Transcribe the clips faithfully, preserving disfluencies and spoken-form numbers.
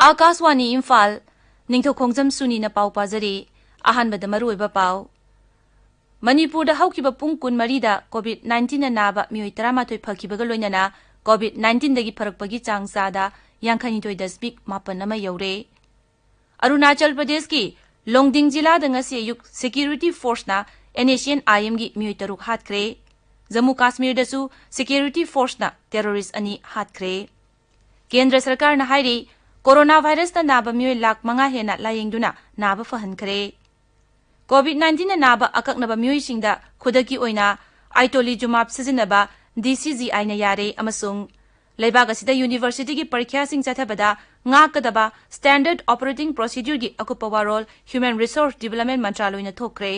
ꯑꯥꯀꯥꯁꯋꯥꯅꯤ ꯏꯝꯐꯥꯜ, ꯅꯤꯡꯊꯧꯈꯣꯡꯖꯝ ꯁꯨꯅꯤꯅ ꯄꯥꯎ ꯄꯥꯖꯔꯤ꯫ ꯑꯍꯥꯟꯕꯗ ꯃꯔꯨꯑꯣꯏꯕ ꯄꯥꯎ꯫ ꯃꯅꯤꯄꯨꯔꯗ ꯍꯧꯈꯤꯕ ꯄꯨꯡ ꯀꯨꯟꯃꯔꯤꯗ COVID nineteen ꯅ ꯅꯥꯕ ꯃꯤꯑꯣꯏ ꯇꯔꯥꯃꯥꯊꯣꯏ ꯐꯈꯤꯕꯒ ꯂꯣꯏꯅꯅ COVID nineteen ꯗꯒꯤ ꯐꯔꯛꯄꯒꯤ ꯆꯥꯡ ꯆꯥꯗ ꯌꯥꯡꯈꯩꯅꯤꯊꯣꯏ ꯗꯁꯃꯤꯛ ꯃꯥꯄꯟ ꯑꯃ ꯌꯧꯔꯦ꯫ ꯑꯔꯨꯅꯥꯆꯜ ꯄ꯭ꯔꯗꯦꯁꯀꯤ ꯂꯣꯡꯗꯤꯡ ꯖꯤꯂꯥꯗ ꯉꯁꯤ ꯑꯌꯨꯛ security force ꯅ NSCN-IM ꯒꯤ ꯃꯤꯑꯣꯏ ꯇꯔꯨꯛ ꯍꯥꯠꯈ꯭ꯔꯦ꯫ ꯖꯝꯃꯨ ꯀꯥꯁꯃꯤꯔꯗꯁꯨ security force ꯅ terrorist ꯑꯅꯤ ꯍꯥꯠꯈ꯭ꯔꯦ꯫ ꯀꯦꯟꯗ꯭ꯔ ꯁꯔꯀꯥꯔꯅ ꯍꯥꯏꯔꯤ, ꯀꯣꯔꯣꯅꯥ ꯚꯥꯏꯔꯁꯇ ꯅꯥꯕ ꯃꯤꯑꯣꯏ ꯂꯥꯈ ꯃꯉꯥ ꯍꯦꯟꯅ ꯂꯥꯌꯦꯡꯗꯨꯅ ꯅꯥꯕ ꯐꯍꯟꯈ꯭ꯔꯦ꯫ COVID nineteen ꯅ ꯅꯥꯕ ꯑꯀꯛꯅꯕ ꯃꯤꯑꯣꯏꯁꯤꯡꯗ ꯈꯨꯗꯛꯀꯤ ꯑꯣꯏꯅ itolizumab ꯁꯤꯖꯤꯟꯅꯕ DCGI ꯅ ꯌꯥꯔꯦ ꯑꯃꯁꯨꯡ ꯂꯩꯕꯥꯛ ꯑꯁꯤꯗ university ꯒꯤ ꯄꯔꯤꯈ꯭ꯌꯥꯁꯤꯡ ꯆꯠꯊꯕꯗ ꯉꯥꯛꯀꯗꯕ standard operating procedure ꯒꯤ ꯑꯀꯨꯞꯄ ꯋꯥꯔꯣꯜ Human Resource Development ꯃꯟꯇ꯭ꯔꯥꯂꯣꯏꯅ ꯊꯣꯛꯈ꯭ꯔꯦ꯫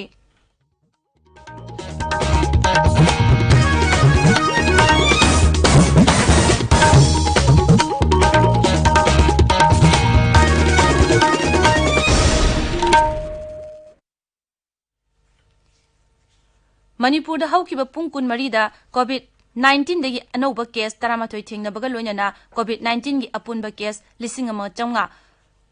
ꯃꯅꯤꯄꯨꯔꯗ ꯍꯧꯈꯤꯕ ꯄꯨꯡ ꯀꯨꯟꯃꯔꯤꯗ COVID nineteen ꯗꯒꯤ ꯑꯅꯧꯕ case ꯇꯔꯥꯃꯥꯊꯣꯏ ꯊꯦꯡꯅꯕꯒ ꯂꯣꯏꯅꯅ COVID nineteen ꯒꯤ ꯑꯄꯨꯟꯕ case ꯂꯤꯁꯤꯡ ꯑꯃ ꯆꯥꯝꯃꯉꯥ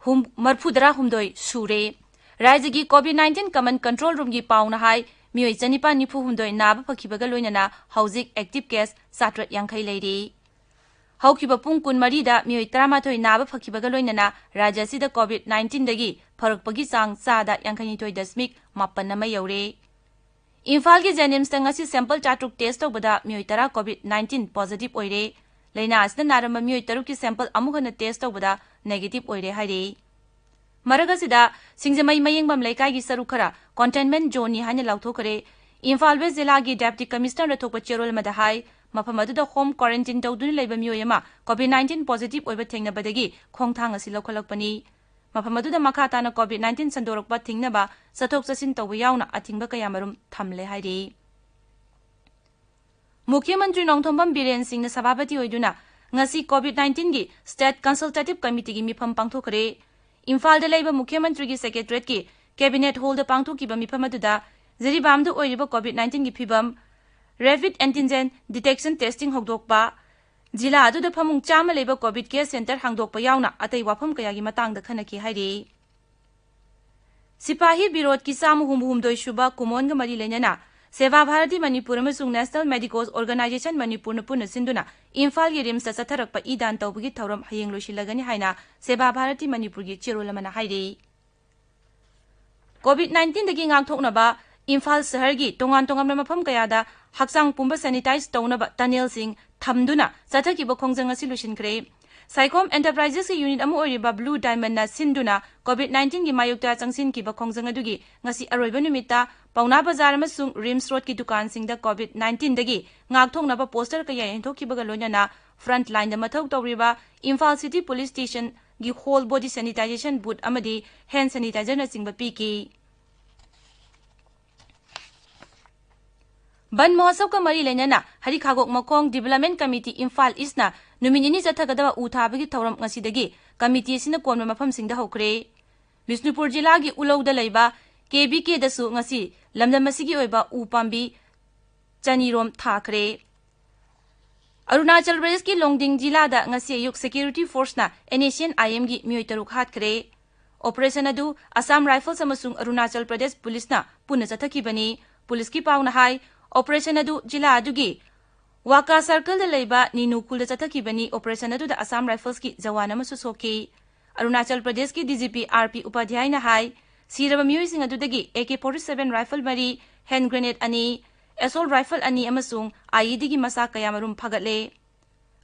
ꯍꯨꯝ-, ꯃꯔꯐꯨꯇꯔꯥ ꯍꯨꯝꯗꯣꯏ ꯁꯨꯔꯦ꯫ ꯔꯥꯖ꯭ꯌꯒꯤ COVID nineteen common control room ꯒꯤ ꯄꯥꯎꯅ ꯍꯥꯏ, ꯃꯤꯑꯣꯏ ꯆꯅꯤꯄꯥꯟ ꯅꯤꯐꯨ ꯍꯨꯝꯗꯣꯏ ꯅꯥꯕ ꯐꯈꯤꯕꯒ ꯂꯣꯏꯅꯅ ꯍꯧꯖꯤꯛ active case ꯆꯥꯇ꯭ꯔꯦꯠ ꯌꯥꯡꯈꯩ ꯂꯩꯔꯤ꯫ ꯍꯧꯈꯤꯕ ꯄꯨꯡ ꯀꯨꯟꯃꯔꯤꯗ ꯃꯤꯑꯣꯏ ꯇꯔꯥꯃꯥꯊꯣꯏ ꯅꯥꯕ ꯐꯈꯤꯕꯒ ꯂꯣꯏꯅꯅ ꯔꯥꯖ꯭ꯌ ꯑꯁꯤꯗ COVID nineteen ꯗꯒꯤ ꯐꯔꯛꯄꯒꯤ ꯆꯥꯡ ꯆꯥꯗ ꯌꯥꯡꯈꯩꯅꯤꯊꯣꯏ ꯗꯁꯃꯤꯛ ꯃꯥꯄꯟ ꯑꯃ ꯌꯧꯔꯦ꯫ ꯏꯝꯐꯥꯜꯒꯤ JNIMS ꯇ ꯉꯁꯤ sample ꯆꯥꯇ꯭ꯔꯨꯛ test ꯇꯧꯕꯗ ꯃꯤꯑꯣꯏ ꯇꯔꯥ COVID nineteen positive ꯑꯣꯏꯔꯦ꯫ ꯂꯩꯅꯥ ꯑꯁꯤꯅ ꯅꯥꯔꯝꯕ ꯃꯤꯑꯣꯏ ꯇꯔꯨꯛꯀꯤ sample ꯑꯃꯨꯛ ꯍꯟꯅ test ꯇꯧꯕꯗ negative ꯑꯣꯏꯔꯦ ꯍꯥꯏꯔꯤ꯫ ꯃꯔꯛ ꯑꯁꯤꯗ, ꯁꯤꯡꯖꯃꯩ ꯃꯌꯦꯡꯕꯝ ꯂꯩꯀꯥꯏꯒꯤ ꯁꯔꯨꯛ ꯈꯔ containment zone ꯅꯤ ꯍꯥꯏꯅ ꯂꯥꯎꯊꯣꯛꯈ꯭ꯔꯦ꯫ ꯏꯝꯐꯥꯜ West ꯖꯤꯂꯥꯒꯤ Deputy Commissioner ꯗ ꯊꯣꯛꯄ ꯆꯦꯔꯣꯜ ꯑꯃꯗ ꯍꯥꯏ, ꯃꯐꯝ ꯑꯗꯨꯗ home quarantine ꯇꯧꯗꯨꯅ ꯂꯩꯕ ꯃꯤꯑꯣꯏ ꯑꯃ COVID nineteen positive ꯑꯣꯏꯕ ꯊꯦꯡꯅꯕꯗꯒꯤ ꯈꯣꯡꯊꯥꯡ ꯑꯁꯤ ꯂꯧꯈꯠꯂꯛꯄꯅꯤ꯫ ꯃꯐꯝ ꯑꯗꯨꯗ ꯃꯈꯥ ꯇꯥꯅ COVID nineteen ꯁꯟꯗꯣꯔꯛꯄ ꯊꯤꯡꯅꯕ ꯆꯠꯊꯣꯛ ꯆꯠꯁꯤꯟ ꯇꯧꯕ ꯌꯥꯎꯅ ꯑꯊꯤꯡꯕ ꯀꯌꯥꯃꯔꯨꯝ ꯊꯝꯂꯦ ꯍꯥꯏꯔꯤ꯫ ꯃꯨꯈ꯭ꯌ ꯃꯟꯇ꯭ꯔꯤ ꯅꯣꯡꯊꯣꯝꯕꯝ ꯕꯤꯔꯦꯟ ꯁꯤꯡꯅ ꯁꯚꯥꯄꯇꯤ ꯑꯣꯏꯗꯨꯅ ꯉꯁꯤ COVID nineteen ꯒꯤ State Consultative Committee ꯒꯤ ꯃꯤꯐꯝ ꯄꯥꯡꯊꯣꯛꯈ꯭ꯔꯦ꯫ ꯏꯝꯐꯥꯜꯗ ꯂꯩꯕ ꯃꯨꯈ꯭ꯌ ꯃꯟꯇ꯭ꯔꯤꯒꯤ Secretariat ꯀꯤ Cabinet Hall ꯗ ꯄꯥꯡꯊꯣꯛꯈꯤꯕ ꯃꯤꯐꯝ ꯑꯗꯨꯗ ꯖꯤꯔꯤꯕꯥꯝꯗ ꯑꯣꯏꯔꯤꯕ COVID nineteen ꯒꯤ ꯐꯤꯚꯝ, rapid antigen detection testing ꯍꯧꯗꯣꯛꯄ, ꯖꯤꯂꯥ ꯑꯗꯨꯗ ꯐꯃꯨꯡ ꯆꯥꯝꯃ ꯂꯩꯕ COVID care center ꯍꯥꯡꯗꯣꯛꯄ ꯌꯥꯎꯅ ꯑꯇꯩ ꯋꯥꯐꯝ ꯀꯌꯥꯒꯤ ꯃꯇꯥꯡꯗ ꯈꯟꯅꯈꯤ ꯍꯥꯏꯔꯤ꯫ ꯁꯤꯄꯥꯍꯤ ꯕꯤꯔꯣꯗꯀꯤ ꯆꯥꯝꯃ ꯍꯨꯝꯐꯨ ꯍꯨꯝꯗꯣꯏ ꯁꯨꯕ ꯀꯨꯃꯣꯟꯒ ꯃꯔꯤ ꯂꯩꯅꯅ ꯁꯦꯕꯥ ꯚꯥꯔꯇꯤ ꯃꯅꯤꯄꯨꯔ ꯑꯃꯁꯨꯡ National Medicos Organization ꯃꯅꯤꯄꯨꯔꯅ ꯄꯨꯟꯅ ꯁꯤꯟꯗꯨꯅ ꯏꯝꯐꯥꯜꯒꯤ ꯔꯤꯝꯁꯇ ꯆꯠꯊꯔꯛꯄ ꯏ ꯗꯥꯟ ꯇꯧꯕꯒꯤ ꯊꯧꯔꯝ ꯍꯌꯦꯡ ꯂꯣꯏꯁꯤꯜꯂꯒꯅꯤ ꯍꯥꯏꯅ ꯁꯦꯕꯥ ꯚꯥꯔꯇꯤ ꯃꯅꯤꯄꯨꯔꯒꯤ ꯆꯦꯔꯣꯜ ꯑꯃꯅ ꯍꯥꯏꯔꯤ꯫ COVID nineteen ꯗꯒꯤ ꯉꯥꯛꯊꯣꯛꯅꯕ ꯏꯝꯐꯥꯜ ꯁꯍꯔꯒꯤ ꯇꯣꯉꯥꯟ ꯇꯣꯉꯥꯟꯕ ꯃꯐꯝ ꯀꯌꯥꯗ ꯍꯛꯆꯥꯡ ꯄꯨꯝꯕ sanitize ꯇꯧꯅꯕ tunnel ꯁꯤꯡ ꯊꯝꯗꯨꯅ ꯆꯠꯊꯈꯤꯕ ꯈꯣꯡꯖꯪ ꯑꯁꯤ ꯂꯣꯏꯁꯤꯟꯈ꯭ꯔꯦ꯫ ꯁꯥꯏꯈꯣꯝ Enterprises ꯀꯤ unit ꯑꯃ ꯑꯣꯏꯔꯤꯕ Blue Diamond ꯅ ꯁꯤꯟꯗꯨꯅ COVID nineteen ꯒꯤ ꯃꯥꯌꯣꯛꯇ ꯆꯪꯁꯤꯟꯈꯤꯕ ꯈꯣꯡꯖꯪ ꯑꯗꯨꯒꯤ ꯉꯁꯤ ꯑꯔꯣꯏꯕ ꯅꯨꯃꯤꯠꯇ ꯄꯥꯎꯅꯥ ꯕꯖꯥꯔ ꯑꯃꯁꯨꯡ ꯔꯤꯝꯁ ꯔꯣꯗꯀꯤ ꯗꯨꯀꯥꯟꯁꯤꯡꯗ COVID nineteen ꯗꯒꯤ ꯉꯥꯛꯊꯣꯛꯅꯕ poster ꯀꯌꯥ ꯌꯦꯟꯊꯣꯛꯈꯤꯕꯒ ꯂꯣꯏꯅꯅ front line ꯗ ꯃꯊꯧ ꯇꯧꯔꯤꯕ ꯏꯝꯐꯥꯜ City Police Station ꯒꯤ whole body sanitization boot ꯑꯃꯗꯤ hand sanitizer ꯅꯆꯤꯡꯕ ꯄꯤꯈꯤ꯫ ꯕꯟ ꯃꯍꯣꯠꯁꯕꯀ ꯃꯔꯤ ꯂꯩꯅꯅ ꯍꯔꯤꯈꯥꯒꯣꯛ ꯃꯈꯣꯡ Development Committee ꯏꯝꯐꯥꯜ East ꯅ ꯅꯨꯃꯤꯠ ꯅꯤꯅꯤ ꯆꯠꯊꯒꯗꯕ ꯎ ꯊꯥꯕꯒꯤ ꯊꯧꯔꯝ ꯉꯁꯤꯗꯒꯤ committee ꯑꯁꯤꯅ ꯀꯣꯟꯕ ꯃꯐꯝꯁꯤꯡꯗ ꯍꯧꯈ꯭ꯔꯦ꯫ ꯕꯤꯁꯅꯨꯄꯨꯔ ꯖꯤꯂꯥꯒꯤ ꯎꯂꯧꯗ ꯂꯩꯕ K B K ꯗꯁꯨ ꯉꯁꯤ ꯂꯝꯗꯝ ꯑꯁꯤꯒꯤ ꯑꯣꯏꯕ ꯎ ꯄꯥꯝꯕꯤ ꯆꯅꯤꯔꯣꯝ ꯊꯥꯈ꯭ꯔꯦ꯫ ꯑꯔꯨꯅꯥꯆꯜ ꯄ꯭ꯔꯗꯦꯁꯀꯤ ꯂꯣꯡꯗꯤꯡ ꯖꯤꯂꯥꯗ ꯉꯁꯤ ꯑꯌꯨꯛ security force ꯅ N S C N I M ꯒꯤ ꯃꯤꯑꯣꯏ ꯇꯔꯨꯛ ꯍꯥꯠꯈ꯭ꯔꯦ꯫ Operation ꯑꯗꯨ Assam Rifles ꯑꯃꯁꯨꯡ ꯑꯔꯨꯅꯥꯆꯜ ꯄ꯭ꯔꯗꯦꯁ ꯄꯨꯂꯤꯁꯅ ꯄꯨꯟꯅ ꯆꯠꯊꯈꯤꯕꯅꯤ꯫ ꯄꯨꯂꯤꯁꯀꯤ ꯄꯥꯎꯅ ꯍꯥꯏ, operation ꯑꯗꯨ ꯖꯤꯂꯥ ꯑꯗꯨꯒꯤ ꯋꯥꯀꯥ circle ꯗ ꯂꯩꯕ ꯅꯤꯅꯨ ꯈꯨꯜꯗ ꯆꯠꯊꯈꯤꯕꯅꯤ꯫ Operation ꯑꯗꯨꯗ Assam Rifles ꯀꯤ ꯖꯋꯥꯟ ꯑꯃꯁꯨ ꯁꯣꯛꯈꯤ꯫ ꯑꯔꯨꯅꯥꯆꯜ ꯄ꯭ꯔꯗꯦꯁꯀꯤ D G P R P ꯎꯄꯥꯙ꯭ꯌꯥꯏꯅ ꯍꯥꯏ, ꯁꯤꯔꯕ ꯃꯤꯑꯣꯏꯁꯤꯡ ꯑꯗꯨꯗꯒꯤ A K forty seven rifle ꯃꯔꯤ, hand grenade ꯑꯅꯤ, assault rifle ꯑꯅꯤ ꯑꯃꯁꯨꯡ I E D ꯒꯤ ꯃꯆꯥꯛ ꯀꯌꯥꯃꯔꯨꯝ ꯐꯥꯒꯠꯂꯦ꯫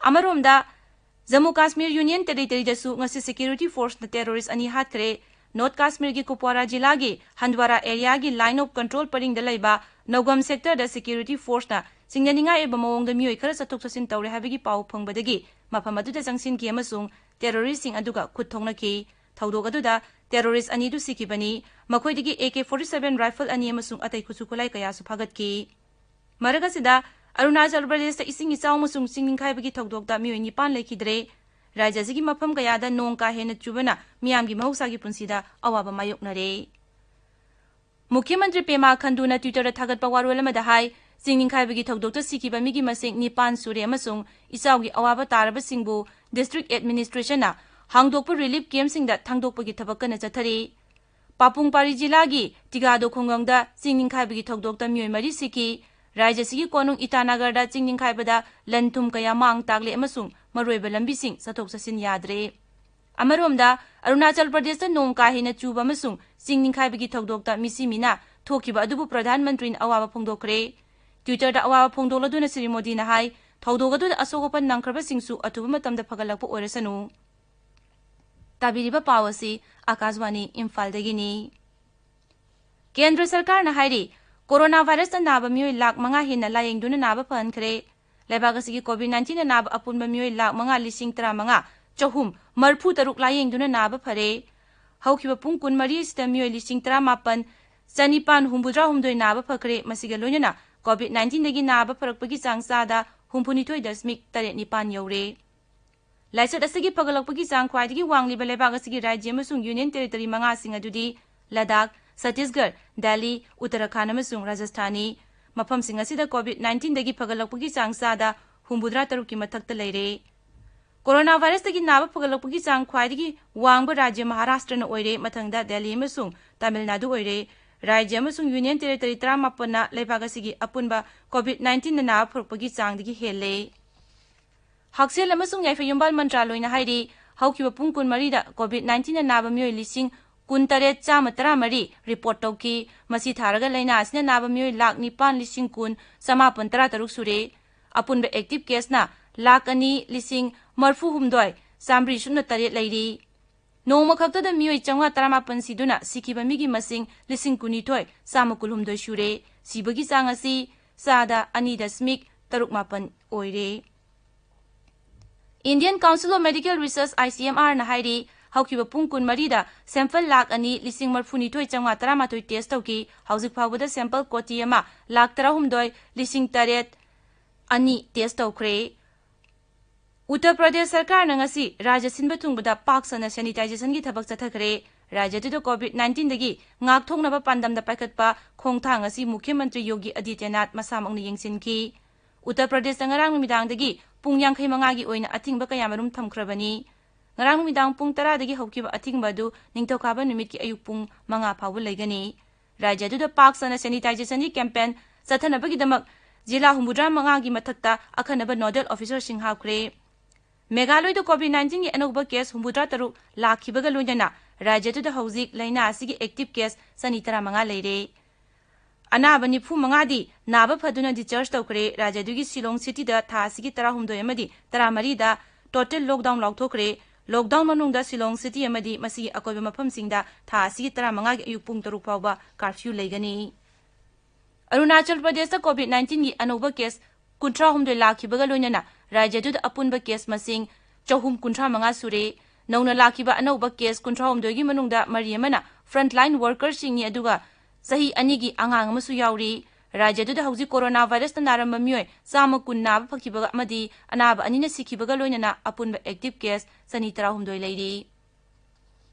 ꯑꯃꯔꯣꯝꯗ, ꯖꯝꯃꯨ ꯀꯥꯁꯃꯤꯔ Union Territory ꯗꯁꯨ ꯉꯁꯤ security force ꯅ terrorist ꯑꯅꯤ ꯍꯥꯠꯈ꯭ꯔꯦ꯫ North ꯀꯥꯁꯃꯤꯔꯒꯤ ꯀꯨꯞꯋꯥꯔꯥ ꯖꯤꯂꯥꯒꯤ ꯍꯟꯗ꯭ꯋꯥꯔꯥ area ꯒꯤ line of control ꯄꯔꯤꯡꯗ ꯂꯩꯕ ꯅꯧꯒꯝ sector ꯗ security force ꯅ ꯆꯤꯡꯅꯅꯤꯡꯉꯥꯏ ꯑꯣꯏꯕ ꯃꯑꯣꯡꯗ ꯃꯤꯑꯣꯏ ꯈꯔ ꯆꯠꯊꯣꯛ ꯆꯠꯁꯤꯟ ꯇꯧꯔꯦ ꯍꯥꯏꯕꯒꯤ ꯄꯥꯎ ꯐꯪꯕꯗꯒꯤ ꯃꯐꯝ ꯑꯗꯨꯗ ꯆꯪꯁꯤꯟꯈꯤ ꯑꯃꯁꯨꯡ terrorist ꯁꯤꯡ ꯑꯗꯨꯒ ꯈꯨꯠ ꯊꯣꯛꯅꯈꯤ꯫ ꯊꯧꯗꯣꯛ ꯑꯗꯨꯗ terrorist ꯑꯅꯤꯗꯨ ꯁꯤꯈꯤꯕꯅꯤ꯫ ꯃꯈꯣꯏꯗꯒꯤ A K forty seven rifle ꯑꯅꯤ ꯑꯃꯁꯨꯡ ꯑꯇꯩ ꯈꯨꯠꯁꯨ ꯈꯨꯠꯂꯥꯏ ꯀꯌꯥꯁꯨ ꯐꯥꯒꯠꯈꯤ꯫ ꯃꯔꯛ ꯑꯁꯤꯗ, ꯑꯔꯨꯅꯥꯆꯜ ꯄ꯭ꯔꯗꯦꯁꯇ ꯏꯁꯤꯡ ꯏꯆꯥꯎ ꯑꯃꯁꯨꯡ ꯆꯤꯡ ꯅꯤꯡꯈꯥꯏꯕꯒꯤ ꯊꯧꯗꯣꯛꯇ ꯃꯤꯑꯣꯏ ꯅꯤꯄꯥꯟ ꯂꯩꯈꯤꯗ꯭ꯔꯦ꯫ ꯔꯥꯖ꯭ꯌ ꯑꯁꯤꯒꯤ ꯃꯐꯝ ꯀꯌꯥꯗ ꯅꯣꯡ ꯀꯥ ꯍꯦꯟꯅ ꯆꯨꯕꯅ ꯃꯤꯌꯥꯝꯒꯤ ꯃꯍꯧꯁꯥꯒꯤ ꯄꯨꯟꯁꯤꯗ ꯑꯋꯥꯕ ꯃꯥꯌꯣꯛꯅꯔꯦ꯫ ꯃꯨꯈ꯭ꯌ ꯃꯟꯇ꯭ꯔꯤ ꯄꯦꯃꯥ ꯈꯟꯗꯨꯅ Twitter ꯗ ꯊꯥꯒꯠꯄ ꯋꯥꯔꯣꯜ ꯑꯃꯗ ꯍꯥꯏ, ꯆꯤꯡ ꯅꯤꯡꯈꯥꯏꯕꯒꯤ ꯊꯧꯗꯣꯛꯇ ꯁꯤꯈꯤꯕ ꯃꯤꯒꯤ ꯃꯁꯤꯡ ꯅꯤꯄꯥꯟ ꯁꯨꯔꯦ ꯑꯃꯁꯨꯡ ꯏꯆꯥꯎꯒꯤ ꯑꯋꯥꯕ ꯇꯥꯔꯕꯁꯤꯡꯕꯨ district administrationꯅ ꯍꯥꯡꯗꯣꯛꯄ relief campꯁꯤꯡꯗ ꯊꯥꯡꯗꯣꯛꯄꯒꯤ ꯊꯕꯛ ꯀꯟꯅ ꯆꯠꯊꯔꯤ꯫ ꯄꯥꯄꯨꯡ ꯄꯥꯔꯤ ꯖꯤꯂꯥꯒꯤ ꯇꯤꯒꯥꯗꯣ ꯈꯨꯡꯒꯪꯗ ꯆꯤꯡ ꯅꯤꯡꯈꯥꯏꯕꯒꯤ ꯊꯧꯗꯣꯛꯇ ꯃꯤꯑꯣꯏ ꯃꯔꯤ ꯁꯤꯈꯤ꯫ ꯔꯥꯖ꯭ꯌ ꯑꯁꯤꯒꯤ ꯀꯣꯅꯨꯡ ꯏꯇꯥꯅꯒꯔꯗ ꯆꯤꯡ ꯅꯤꯡꯈꯥꯏꯕꯗ ꯂꯟ ꯊꯨꯝ ꯀꯌꯥ ꯃꯥꯡ ꯇꯥꯛꯂꯦ ꯑꯃꯁꯨꯡ ꯃꯔꯨꯑꯣꯏꯕ ꯂꯝꯕꯤꯁꯤꯡ ꯆꯠꯊꯣꯛ ꯆꯠꯁꯤꯟ ꯌꯥꯗ꯭ꯔꯦ꯫ ꯑꯃꯔꯣꯝꯗ, ꯑꯔꯨꯅꯥꯆꯜ ꯄ꯭ꯔꯗꯦꯁꯇ ꯅꯣꯡ ꯀꯥ ꯍꯦꯟꯅ ꯆꯨꯕ ꯑꯃꯁꯨꯡ ꯆꯤꯡ ꯅꯤꯡꯈꯥꯏꯕꯒꯤ ꯊꯧꯗꯣꯛꯇ ꯃꯤꯁꯤ ꯃꯤꯅꯥ ꯊꯣꯛꯈꯤꯕ ꯑꯗꯨꯕꯨ ꯄ꯭ꯔꯙꯥꯟ ꯃꯟꯇ꯭ꯔꯤꯅ ꯑꯋꯥꯕ ꯐꯣꯡꯗꯣꯛꯈ꯭ꯔꯦ꯫ Twitterꯗ ꯑꯋꯥꯕ ꯐꯣꯡꯗꯣꯛꯂꯗꯨꯅ ꯁ꯭ꯔꯤ ꯃꯣꯗꯤꯅ ꯍꯥꯏ, ꯊꯧꯗꯣꯛ ꯑꯗꯨꯗ ꯑꯁꯣꯛ ꯑꯄꯟ ꯅꯪꯈ꯭ꯔꯕꯁꯤꯡꯁꯨ ꯑꯊꯨꯕ ꯃꯇꯝꯗ ꯐꯒꯠꯂꯛꯄ ꯑꯣꯏꯔꯁꯅꯨ꯫ ꯇꯥꯕꯤꯔꯤꯕ ꯄꯥꯎ ꯑꯁꯤ ꯑꯀꯥꯁꯕꯥꯅꯤ ꯏꯝꯐꯥꯜꯗꯒꯤꯅꯤ꯫ ꯀꯦꯟꯗ꯭ꯔ ꯁꯔꯀꯥꯔꯅ ꯍꯥꯏꯔꯤ, ꯀꯣꯔꯣꯅꯥ ꯚꯥꯏꯔꯁꯇ ꯅꯥꯕ ꯃꯤꯑꯣꯏ ꯂꯥꯈ ꯃꯉꯥ ꯍꯦꯟꯅ ꯂꯥꯌꯦꯡꯗꯨꯅ ꯅꯥꯕ ꯐꯍꯟꯈ꯭ꯔꯦ꯫ ꯂꯩꯕꯥꯛ ꯑꯁꯤꯒꯤ COVID nineteenꯅ ꯅꯥꯕ ꯑꯄꯨꯟꯕ ꯃꯤꯑꯣꯏ ꯂꯥꯈ ꯃꯉꯥ ꯂꯤꯁꯤꯡ ꯇꯔꯥꯃꯉꯥ ꯆꯍꯨꯝ ꯃꯔꯤꯐꯨ ꯇꯔꯨꯛ ꯂꯥꯌꯦꯡꯗꯨꯅ ꯅꯥꯕ ꯐꯔꯦ꯫ ꯍꯧꯈꯤꯕ ꯄꯨꯡ ꯀꯨꯟꯃꯔꯤ ꯑꯁꯤꯗ ꯃꯤꯑꯣꯏ ꯂꯤꯁꯤꯡ ꯇꯔꯥꯃꯥꯄꯟ ꯆꯅꯤꯄꯥꯟ ꯍꯨꯝꯐꯨꯇꯔꯥꯍꯨꯝꯗꯣꯏ ꯅꯥꯕ ꯐꯈ꯭ꯔꯦ꯫ ꯃꯁꯤꯒ ꯂꯣꯏꯅꯅ COVID nineteenꯗꯒꯤ ꯅꯥꯕ ꯐꯔꯛꯄꯒꯤ ꯆꯥꯡ ꯆꯥꯗ ꯍꯨꯝꯐꯨꯅꯤꯊꯣꯏ ꯗꯁꯃꯤꯛ ꯇꯔꯦꯠ ꯅꯤꯄꯥꯟ ꯌꯧꯔꯦ꯫ ꯂꯥꯏꯆꯠ ꯑꯁꯤꯒꯤ ꯐꯒꯠꯂꯛꯄꯒꯤ ꯆꯥꯡ ꯈ꯭ꯋꯥꯏꯗꯒꯤ ꯋꯥꯡꯂꯤꯕ ꯂꯩꯕꯥꯛ ꯑꯁꯤꯒꯤ ꯔꯥꯖ꯭ꯌ ꯑꯃꯁꯨꯡ Union Territory ꯃꯉꯥꯁꯤꯡ ꯑꯗꯨꯗꯤ ꯂꯗꯥꯈ, ꯆꯠꯇꯤꯁꯒꯔ, ꯗꯦꯜꯂꯤ, ꯎꯠꯇꯔꯥꯈꯥꯟꯗ ꯑꯃꯁꯨꯡ ꯔꯥꯖꯁꯊꯥꯟꯅꯤ꯫ ꯃꯐꯝꯁꯤꯡ ꯑꯁꯤꯗ COVID nineteenꯗꯒꯤ ꯐꯒꯠꯂꯛꯄꯒꯤ ꯆꯥꯡ ꯆꯥꯗ ꯍꯨꯝꯐꯨꯇꯔꯥ ꯇꯔꯨꯛꯀꯤ ꯃꯊꯛꯇ ꯂꯩꯔꯦ꯫ ꯀꯣꯔꯣꯅꯥ ꯚꯥꯏꯔꯁꯇꯒꯤ ꯅꯥꯕ ꯐꯒꯠꯂꯛꯄꯒꯤ ꯆꯥꯡ ꯈ꯭ꯋꯥꯏꯗꯒꯤ ꯋꯥꯡꯕ ꯔꯥꯖ꯭ꯌ ꯃꯍꯥꯔꯥꯁꯇ꯭ꯔꯅ ꯑꯣꯏꯔꯦ, ꯃꯊꯪꯗ ꯗꯦꯜꯂꯤ ꯑꯃꯁꯨꯡ ꯇꯥꯃꯤꯜ ꯅꯥꯗꯨ ꯑꯣꯏꯔꯦ꯫ ꯔꯥꯖ꯭ꯌ ꯑꯃꯁꯨꯡ Union Territory ꯇꯔꯥꯃꯥꯄꯟꯅ ꯂꯩꯕꯥꯛ ꯑꯁꯤꯒꯤ ꯑꯄꯨꯟꯕ COVID nineteenꯅ ꯅꯥꯕ ꯐꯔꯛꯄꯒꯤ ꯆꯥꯡꯗꯒꯤ ꯍꯦꯜꯂꯦ꯫ ꯍꯛꯁꯦꯜ ꯑꯃꯁꯨꯡ ꯌꯥꯏꯐ ꯌꯨꯝꯕꯥꯜ ꯃꯟꯇ꯭ꯔꯥꯂꯣꯏꯅ ꯍꯥꯏꯔꯤ, ꯍꯧꯈꯤꯕ ꯄꯨꯡ ꯀꯨꯟꯃꯔꯤꯗ COVID nineteenꯅ ꯅꯥꯕ ꯃꯤꯑꯣꯏ ꯂꯤꯁꯤꯡ ꯀꯨꯟꯇꯔꯦꯠ ꯆꯥꯝꯃ ꯇꯔꯥꯃꯔꯤ report ꯇꯧꯈꯤ꯫ ꯃꯁꯤ ꯊꯥꯔꯒ ꯂꯥꯏꯅꯥ ꯑꯁꯤꯅ ꯅꯥꯕ ꯃꯤꯑꯣꯏ ꯂꯥꯈ ꯅꯤꯄꯥꯟ ꯂꯤꯁꯤꯡ ꯀꯨꯟ ꯆꯃꯥꯄꯟ ꯇꯔꯥꯇꯔꯨꯛ ꯁꯨꯔꯦ꯫ ꯑꯄꯨꯟꯕ active caseꯅ ꯂꯥꯈ ꯑꯅꯤ ꯂꯤꯁꯤꯡ ꯃꯔꯤꯐꯨ ꯍꯨꯝꯗꯣꯏ ꯆꯥꯝꯃꯔꯤ ꯁꯨꯞꯅ ꯇꯔꯦꯠ ꯂꯩꯔꯤ꯫ ꯅꯣꯡꯃ ꯈꯛꯇꯗ ꯃꯤꯑꯣꯏ ꯆꯥꯝꯃꯉꯥ ꯇꯔꯥꯃꯥꯄꯟ ꯁꯤꯗꯨꯅ ꯁꯤꯈꯤꯕ ꯃꯤꯒꯤ ꯃꯁꯤꯡ ꯂꯤꯁꯤꯡ ꯀꯨꯟꯅꯤꯊꯣꯏ ꯆꯥꯝꯃ ꯀꯨꯟꯍꯨꯝꯗꯣꯏ ꯁꯨꯔꯦ꯫ ꯁꯤꯕꯒꯤ ꯆꯥꯡ ꯑꯁꯤ ꯆꯥꯗ ꯑꯅꯤ ꯗꯁꯃꯤꯛ ꯇꯔꯨꯛ ꯃꯥꯄꯟ ꯑꯣꯏꯔꯦ꯫ Indian Council of Medical Research, ICMRꯅ ꯍꯥꯏꯔꯤ, ꯍꯧꯈꯤꯕ ꯄꯨꯡ ꯀꯨꯟꯃꯔꯤꯗ sample ꯂꯥꯈ ꯑꯅꯤ ꯂꯤꯁꯤꯡ ꯃꯔꯤꯐꯨꯅꯤꯊꯣꯏ ꯆꯥꯝꯃꯉꯥ ꯇꯔꯥꯃꯥꯊꯣꯏ test ꯇꯧꯈꯤ꯫ ꯍꯧꯖꯤꯛ ꯐꯥꯎꯕꯗ sample ꯀꯣꯇꯤ ꯑꯃ ꯂꯥꯈ ꯇꯔꯥꯍꯨꯝꯗꯣꯏ ꯂꯤꯁꯤꯡ ꯇꯔꯦꯠ ꯑꯅꯤ test ꯇꯧꯈ꯭ꯔꯦ꯫ ꯎꯠꯇꯔ ꯄ꯭ꯔꯗꯦꯁ ꯁꯔꯀꯥꯔꯅ ꯉꯁꯤ ꯔꯥꯖ꯭ꯌ ꯁꯤꯟꯕ ꯊꯨꯡꯕꯗ ꯄꯥꯛ ꯁꯟꯅ sanitisation ꯒꯤ ꯊꯕꯛ ꯆꯠꯊꯈ꯭ꯔꯦ꯫ ꯔꯥꯖ꯭ꯌ ꯑꯗꯨꯗ COVID nineteen ꯗꯒꯤ ꯉꯥꯛꯊꯣꯛꯅꯕ ꯄꯥꯟꯗꯝꯗ ꯄꯥꯏꯈꯠꯄ ꯈꯣꯡꯊꯥꯡ ꯑꯁꯤ ꯃꯨꯈ꯭ꯌ ꯃꯟꯇ꯭ꯔꯤ ꯌꯣꯒꯤ ꯑꯗꯤꯇ꯭ꯌꯅꯥꯊ ꯃꯁꯥꯃꯛꯅ ꯌꯦꯡꯁꯤꯟꯈꯤ꯫ ꯎꯠꯇꯔ ꯄ꯭ꯔꯗꯦꯁꯇ ꯉꯔꯥꯡ ꯅꯨꯃꯤꯗꯥꯡꯗꯒꯤ ꯄꯨꯡ ꯌꯥꯡꯈꯩ ꯃꯉꯥꯒꯤ ꯑꯣꯏꯅ ꯑꯊꯤꯡꯕ ꯀꯌꯥꯃꯔꯨꯝ ꯊꯝꯈ꯭ꯔꯕꯅꯤ꯫ ꯉꯔꯥꯡ ꯅꯨꯃꯤꯗꯥꯡ ꯄꯨꯡ ꯇꯔꯥꯗꯒꯤ ꯍꯧꯈꯤꯕ ꯑꯊꯤꯡꯕ ꯑꯗꯨ ꯅꯤꯡꯊꯧꯀꯥꯕ ꯅꯨꯃꯤꯠꯀꯤ ꯑꯌꯨꯛ ꯄꯨꯡ ꯃꯉꯥ ꯐꯥꯎꯕ ꯂꯩꯒꯅꯤ꯫ ꯔꯥꯖ꯭ꯌ ꯑꯗꯨꯗ ꯄꯥꯛ ꯁꯟꯅ ꯁꯦꯅꯤꯇꯥꯏꯖꯦꯁꯟꯒꯤ ꯀꯦꯝꯄꯦꯟ ꯆꯠꯊꯅꯕꯒꯤꯗꯃꯛ ꯖꯤꯂꯥ ꯍꯨꯝꯐꯨꯇꯔꯥ ꯃꯉꯥꯒꯤ ꯃꯊꯛꯇ ꯑꯈꯟꯅꯕ ꯅꯣꯗꯦꯜ ꯑꯣꯐꯤꯁꯔꯁꯤꯡ ꯍꯥꯞꯈ꯭ꯔꯦ꯫ ꯃꯦꯘꯥꯂꯣꯏꯗ COVID nineteen ꯒꯤ ꯑꯅꯧꯕ ꯀꯦꯁ ꯍꯨꯝꯐꯨꯇꯔꯥ ꯇꯔꯨꯛ ꯂꯥꯛꯈꯤꯕꯒ ꯂꯣꯏꯅꯅ ꯔꯥꯖ꯭ꯌ ꯑꯗꯨꯗ ꯍꯧꯖꯤꯛ ꯂꯥꯏꯅꯥ ꯑꯁꯤꯒꯤ ꯑꯦꯛꯇꯤꯚ ꯀꯦꯁ ꯆꯅꯤ ꯇꯔꯥꯃꯉꯥ ꯂꯩꯔꯦ꯫ ꯑꯅꯥꯕ ꯅꯤꯐꯨ ꯃꯉꯥꯗꯤ ꯅꯥꯕ ꯐꯗꯨꯅ ꯗꯤꯁꯆꯥꯔꯖ ꯇꯧꯈ꯭ꯔꯦ꯫ ꯔꯥꯖ꯭ꯌ ꯑꯗꯨꯒꯤ ꯁꯤꯂꯣꯡ ꯁꯤꯇꯤꯗ ꯊꯥ ꯑꯁꯤꯒꯤ ꯇꯔꯥꯍꯨꯝꯗꯣꯏ ꯑꯃꯗꯤ ꯇꯔꯥꯃꯔꯤꯗ ꯇꯣꯇꯦꯜ ꯂꯣꯛꯗꯥꯎꯟ ꯂꯥꯎꯊꯣꯛꯈ꯭ꯔꯦ꯫ ꯂꯣꯛꯗꯥꯎꯟ ꯃꯅꯨꯡꯗ ꯁꯤꯂꯣꯡ ꯁꯤꯇꯤ ꯑꯃꯗꯤ ꯃꯁꯤꯒꯤ ꯑꯀꯣꯏꯕ ꯃꯐꯝꯁꯤꯡꯗ ꯊꯥ ꯑꯁꯤꯒꯤ ꯇꯔꯥꯃꯉꯥꯒꯤ ꯑꯌꯨꯛ ꯄꯨꯡ ꯇꯔꯨꯛ ꯐꯥꯎꯕ ꯀꯥꯔꯐ꯭ꯌꯨ ꯂꯩꯒꯅꯤ꯫ ꯑꯔꯨꯅꯥꯆꯜ ꯄ꯭ꯔꯗꯦꯁꯇ COVID nineteen ꯒꯤ ꯑꯅꯧꯕ ꯀꯦꯁ ꯀꯨꯟꯊ꯭ꯔꯥꯍꯨꯝꯗꯣꯏ ꯂꯥꯛꯈꯤꯕꯒ ꯂꯣꯏꯅꯅ ꯔꯥꯖ꯭ꯌ ꯑꯗꯨꯗ ꯑꯄꯨꯟꯕ ꯀꯦꯁ ꯃꯁꯤꯡ ꯆꯍꯨꯝ ꯀꯨꯟꯊ꯭ꯔꯥ ꯃꯉꯥ ꯁꯨꯔꯦ꯫ ꯅꯧꯅ ꯂꯥꯛꯈꯤꯕ ꯑꯅꯧꯕ ꯀꯦꯁ ꯀꯨꯟꯊ꯭ꯔꯥꯍꯨꯝꯗꯣꯏꯒꯤ ꯃꯅꯨꯡꯗ ꯃꯔꯤ ꯑꯃꯅ ꯐ꯭ꯔꯟꯠꯂꯥꯏꯟ ꯋꯥꯔꯀꯔꯁꯤꯡꯅꯤ, ꯑꯗꯨꯒ ꯆꯍꯤ ꯑꯅꯤꯒꯤ ꯑꯉꯥꯡ ꯑꯃꯁꯨ ꯌꯥꯎꯔꯤ꯫ ꯔꯥꯖ꯭ꯌ ꯑꯗꯨꯗ ꯍꯧꯖꯤꯛ ꯀꯣꯔꯣꯅꯥ ꯚꯥꯏꯔꯁꯇ ꯅꯥꯔꯝꯕ ꯃꯤꯑꯣꯏ ꯆꯥꯝꯃ ꯀꯨꯟ ꯅꯥꯕ ꯐꯈꯤꯕ ꯑꯃꯗꯤ ꯑꯅꯥꯕ ꯑꯅꯤꯅ ꯁꯤꯈꯤꯕꯒ ꯂꯣꯏꯅꯅ ꯑꯄꯨꯟꯕ ꯑꯦꯛꯇꯤꯚ ꯀꯦꯁ ꯆꯅꯤ ꯇꯔꯥꯍꯨꯝꯗꯣꯏ ꯂꯩꯔꯤ꯫